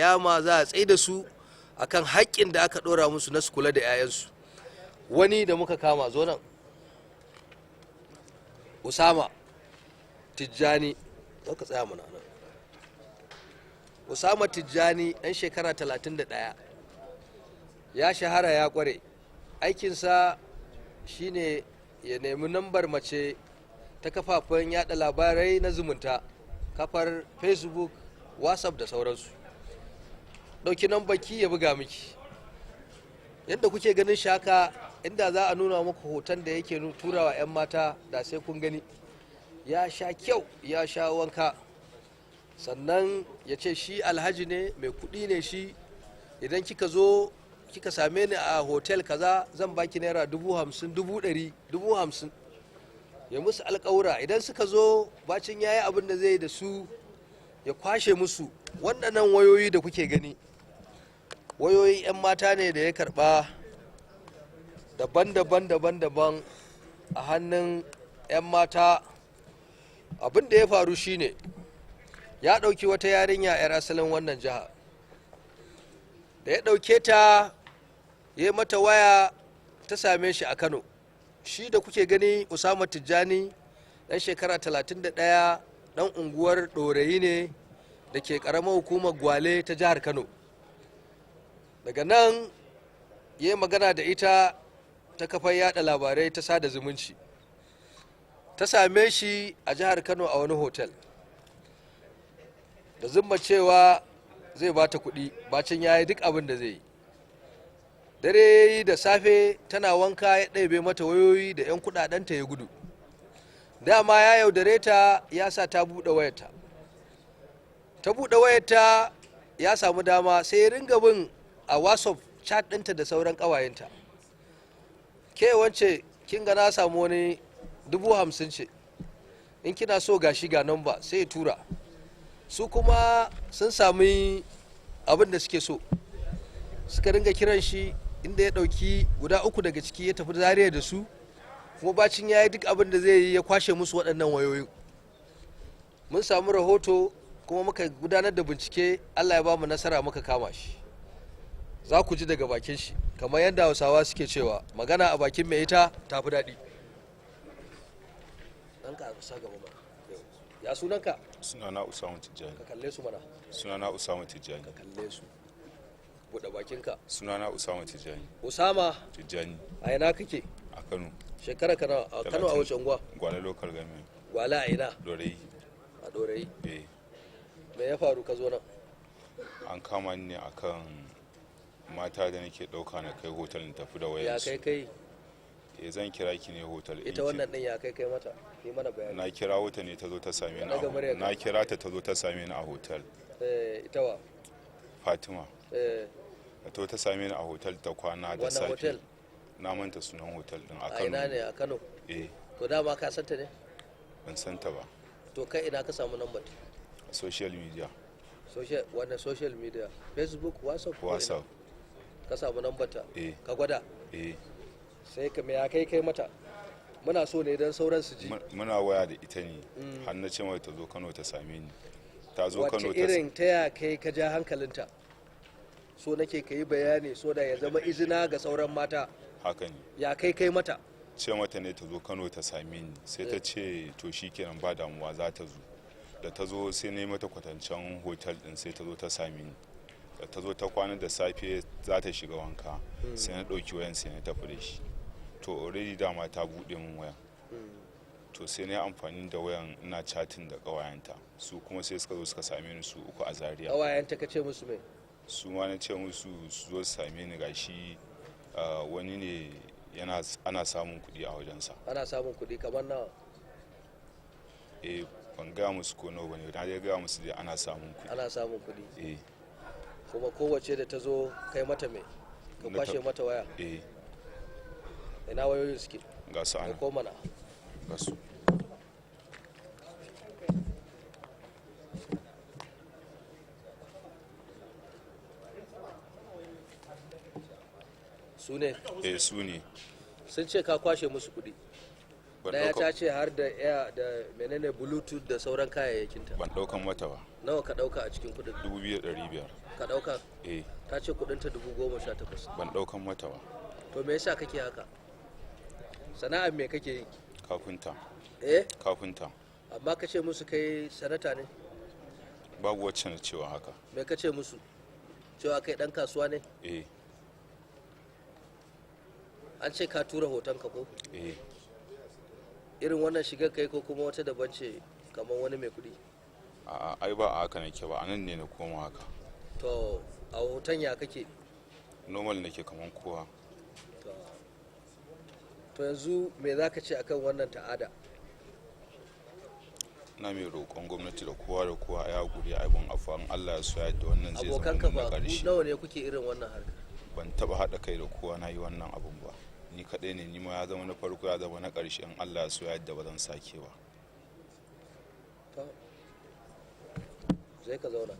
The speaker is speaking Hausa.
Yama za a tsaye da su akan haƙƙin da aka ɗora musu na su kula da 'ya'yansu. Wani da muka kama, zo nan, Usama Tijjani, zo ka tsaya mana nan. Usama Tijjani, ɗan shekara 31, ya shahara, ya ƙware. Aikinsa shine ya nemi nambar mace ta kafafen yada labarai na zumunta, kafar Facebook, WhatsApp da sauransu, ɗauki nambar ki ya buga miki. Yadda kuke ganin shi haka, inda za a nuna muku hoton da yake turawa 'yan mata, da sai kun gani ya sha kyau, ya sha wanka. Sannan ya ce shi alhaji ne, mai kuɗi ne shi. "Idan kika zo kika same ni a hotel kaza, zan baki naira 50,000, 100,000, 50,000." Ya musu alƙawura. Idan suka zo, bacin ya yi abin da zai yi da su, ya kwashe musu waɗannan wayoyi da kuke gani. Wayoyin 'yan mata ne da ya karba daban-daban, daban-daban a hannun 'yan mata. Abin da ya faru shine ya ɗauki wata yarinya 'yar asalin wannan jiha. Da ya ɗauke ta, ya yi mata waya, ta same shi a Kano. Shi da kuke gani, Usama Tijjani, ɗan shekara 31, ɗan unguwar Ɗorayi ne da ke ƙaramar hukumar Gwale ta jihar Kano. Daga nan ya yi magana da ita ta kafar yada labarai ta sada zumunci. Ta same shi a jihar Kano a wani hotel da zumma cewa zai ba ta kuɗi bacin ya yi duk abin da zai yi. Dare ya yi, da safe tana wanka, ya ɗebe mata wayoyi da 'yan kuɗaɗenta ya gudu. Dama ya yaudare ta, ya sa ta buɗe wayarta. Ta buɗe wayarta, ya samu dama, sai ya ringa bin a WhatsApp chat ɗinta da sauran ƙawayenta: "Ke wance, kin ga na samu wani, 50,000 ce, in kina so gashi, ga number." Sai ya tura su. Kuma sun sami abin da suke so, suka ringa kiran shi, inda ya ɗauki guda uku daga ciki ya tafi Zariya da su. Kuma bacin ya yi duk abin da zai yi, ya kwashe musu waɗannan wayoyin. Mun samu rahoto kuma muka gudanar da bincike. Allah ya ba mu nasara, muka kama shi. Za ku ji daga bakin shi. Kamar yadda Hausawa suke cewa, magana a bakin mai ita ta fi daɗi. Ɗan ka sa gaba ba. Ya sunanka? Sunana Usama Tijjani. Ka kalle su mana. Sunana Usama Tijjani. Ka kalle su, buɗe bakinka. Sunana Usama Tijjani. Usama Tijjani. A ina kake? A Kano. Shekara kana a Kano, a wace unguwa? Gwale Local Government. Gwale a ina? Dorayi. A Dorayi? Eh. Me ya faru ka zo nan? An kama ni ne akan mata da nake dauka na kai hotel na tafi da Ya wayansu. kai kai? Eh, zan kira ki ne hotel. Ita wannan din, ya kai kai mata? Yi mana bayani. Na kira wata ne ta zo ta same ni a Daga muryarka. Na kira ta, ta zo ta same ni a hotel. Eh, ita wa? Fatima. Eh. Ta zo ta same ni a hotel, ta kwana da Wannan safe. hotel? Na manta sunan hotel din, a A ina Kano. ne a Kano? Eh. To, dama ka santa ne? Ban san ta ba. To, kai ina ka samu number? A social media. Social, wannan social media, Facebook, WhatsApp, ko ina? WhatsApp. Ka samu number ta? Eh. Ka gwada? Eh. Sai ka me, ya kai kai mata? Muna so ne don sauran su ji. Muna waya da ita ne har na ce mata ta zo Kano ta same ni. Ta zo Wace Kano ta irin, ta ya kai ka ja hankalinta? So nake ka yi bayani so da ya zama izina ga sauran mata. Haka ne. Ya kai kai mata? Ce mata ne ta zo Kano ta same ni, sai ta ce to shikenan, ba damuwa, za ta zo. Da ta zo, sai na yi mata kwatancen hotel din, sai ta zo ta same ni. Da ta zo ta kwana, da safe za ta shiga wanka, sai na ɗauki wayan, sai na tafi da shi. To, already dama ta buɗe min wayan. To, sai na yi amfani da wayan ina chatting da ƙawayenta. Su kuma sai suka zo suka same ni, su uku, a Zaria. Ƙawayenta ka ce musu me? Su ma na ce musu su zo su same ni, gashi wani ne yana ana samun kuɗi a wajensa. Ana samun kuɗi kamar nawa? Eh, ban gaya musu ko nawa bane, na dai gaya musu dai ana samun kuɗi. Ana samun kuɗi? Eh. Kuma kowace da ta zo kai mata me? Ka kwashe mata waya? Eh. Ina wayoyin suke? Ga su ana. Ko mana. Ga su. Su ne? Eh, su ne. Sun ce ka kwashe musu kuɗi. Ban Daya ɗauka. ta ce har da air da menene, Bluetooth da sauran kayayyakinta. Ban ɗaukan mata ba. Nawa ka ɗauka a cikin kuɗin? 2,500. Ka ɗauka? Eh. Ta ce kudinta 18,000. Ban ɗaukan mata ba. To me yasa kake haka? Sana'ar me kake yi? Kafinta. Eh? Kafinta. Amma ka ce musu kai sanata ne? Babu wacce na cewa haka. Me ka ce musu? Cewa kai dan kasuwa ne? Eh. An ce ka tura hotonka ko? Eh. Irin wannan shigar kai ko kuma wata daban ce kamar wani mai kuɗi? A'a, ai ba a haka nake ba, anan ne na koma haka. To a hoton ya kake? Normal nake kaman kowa. To yanzu me za ka ce akan wannan ta'ada? Na mai roƙon gwamnati da kowa da kowa ya haƙuri a ibon afuwa, in Allah ya so ya yadda wannan zai zama Abokanka mun na ba ku ƙarshe. nawa ne kuke irin wannan harka? Ban taɓa haɗa kai da kowa na yi wannan abun ba, ni kaɗai ne. Ni ma ya zama na farko, ya zama na ƙarshe. In Allah ya so ya yadda ba zan sake ba. To, zai ka zauna.